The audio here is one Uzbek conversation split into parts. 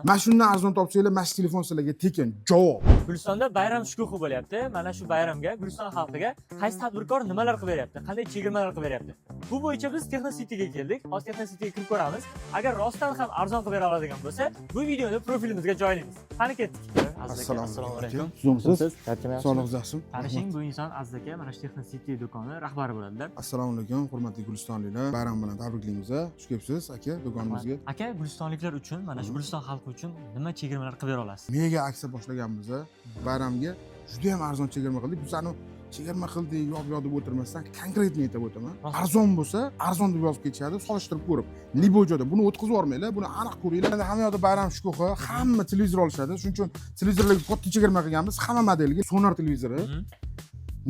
Mana shundan arzon topsanglar, mana shu telefon sizlarga tekin. Javob. Gulistonda bayram shukuhi bo'lyapti. Mana shu bayramga Guliston xalqiga qaysi tadbirkor nimalar qilib beryapti, qanday chegirmalar qilib beryapti? Bu bo'yicha biz Texnocityga keldik. Hozir Texnocityga kirib ko'ramiz. Agar rostdan ham arzon qilib bera oladigan bo'lsa, bu videoni profilimizga joylaymiz. Qani, ketdik. Aziz aka, assalomu alaykum. Tuzukmisiz? Charchamayapsizmi? Sog'lig'ingiz yaxshimi? Tanishing, bu inson Aziz aka, mana shu Texnocity do'koni rahbari bo'ladilar. Assalomu alaykum, hurmatli gulistonliklar. Bayram bilan tabriklaymiz. Xush kelibsiz, aka, do'konimizga. Aka, gulistonliklar uchun, mana shu Guliston xalqi uchun nima chegirmalar qilib bera olasiz? Mega aksiya boshlaganmiz. Bayramga juda ham arzon chegirma qildik. Biz ani chegirma qildik, yo'q yo'q deb o'tirmasdan, конкретно aytib o'taman. Rost. Arzon bo'lsa, arzon deb yozib ketishadi, solishtirib ko'rib. Любой joyda buni o'tkazib yubormanglar, buni aniq ko'ringlar. Endi hamma yoqda bayram shukuhi, hamma televizor olishadi. Shuning uchun televizorlarga katta chegirma qilganmiz. Hamma modelga Sonar televizori.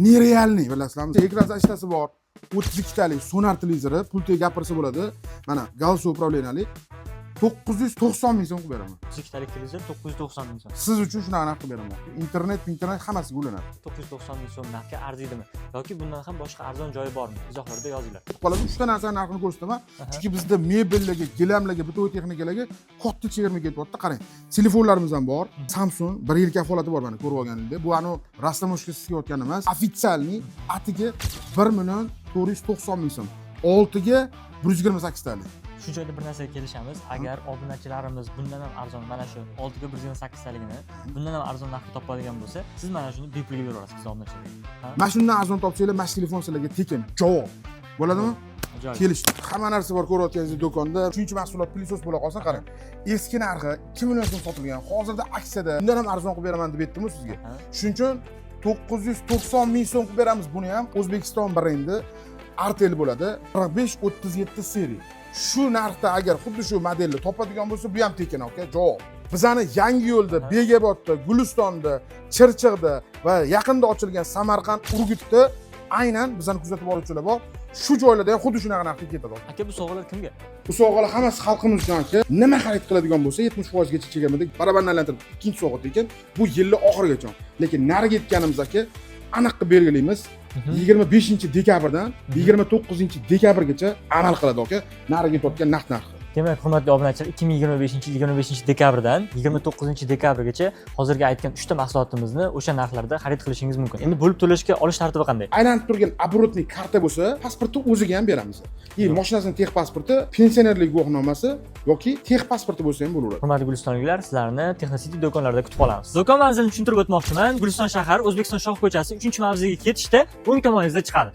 Нереальный, bilasizlarmi? Ekran защита si bor. 32 talik Sonar televizori, pultga gapirsa bo'ladi. Mana, голосовой управления li 990 ming so'm qilib beraman. 32 talik televizor 990 ming so'm. Siz uchun shunaqa narx qilib beraman. Internet, internet hammasiga ulanadi. 990 ming so'm narxga arziydi yoki bundan ham boshqa arzon joyi bormi? Izohlarda yozinglar. Qoladi, uchta narsani narxini ko'rsataman. Chunki bizda mebellarga, gilamlarga, бытовой texnikalarga katta chegirma ketyapti. Qarang, telefonlarimiz ham bor. Samsung 1 yil kafolati bor, mana, ko'rib olganingda. Bu anu растаможка sizga o'tgan emas. Официальный atiga 1 million 490 ming so'm. 6 ga 128 talik. Shu joyda bir narsaga kelishamiz. Agar obunachilarimiz bundan ham arzon, mana shu 6 ga 128 taligini bundan ham arzon narxga topadigan bo'lsa, siz mana shuni bepulga beraverasiz biz obunachilarga. Ha? Mana shundan arzon topsanglar, mana shu telefon sizlarga tekin. Javob. Bo'ladimi? Ajoyib. Kelishdi. Hamma narsa bor, ko'rayotganingizdek, do'konda. Uchinchi mahsulot пылесос bo'la qolsin, qarang. Eski narxi 2 million so'm sotilgan. Hozirda aksiyada undan ham arzon qilib beraman deb aytdim-ku sizga. Shuning uchun 990 ming so'm qilib beramiz. Buni ham O'zbekiston brendi Artel bo'ladi. 45 37 seriya. Shu narxda agar xuddi shu modelni topadigan bo'lsa, bu ham tekin, aka, javob. Bizani Yangi yo'lda, Bekobodda, Gulistonda, Chirchiqda va yaqinda ochilgan Samarqand, Urgutda aynan bizani kuzatib boruvchilar bor. Shu joylarda ham xuddi shunaqa narxda ketadi. Aka, bu sovg'alar kimga? Bu sovg'alar hammasi xalqimiz uchun, aka. Nima xarid qiladigan bo'lsa, 70 foizgacha chegirmada barabarni aylantirib, ikkinchi sovg'a tekin. Bu yilni oxirigacha. Lekin nariga yetganimiz, aka, aniq qilib belgilaymiz. 25 dekabrdan 29 dekabrgacha amal qiladi, aka. Nariga ketayotgan naqd narxi. Demak, hurmatli obunachilar, 2025 yil 25 dekabrdan 29 dekabrgacha hozirgi aytgan uchta mahsulotimizni o'sha narxlarda xarid qilishingiz mumkin. Endi bo'lib to'lashga olish tartibi qanday? Aylanib turgan оборотный karta bo'lsa, pasportni o'ziga ham beramiz. И mashinasini тех pasporti, pensionerlik guvohnomasi yoki тех pasporti bo'lsa ham bo'laveradi. Hurmatli gulistonliklar, sizlarni Texnocity do'konlarida kutib qolamiz. Do'kon manzilini tushuntirib o'tmoqchiman. Guliston shahar, O'zbekiston shoh ko'chasi, 3 mavzega ketishda o'ng tomoningizda chiqadi.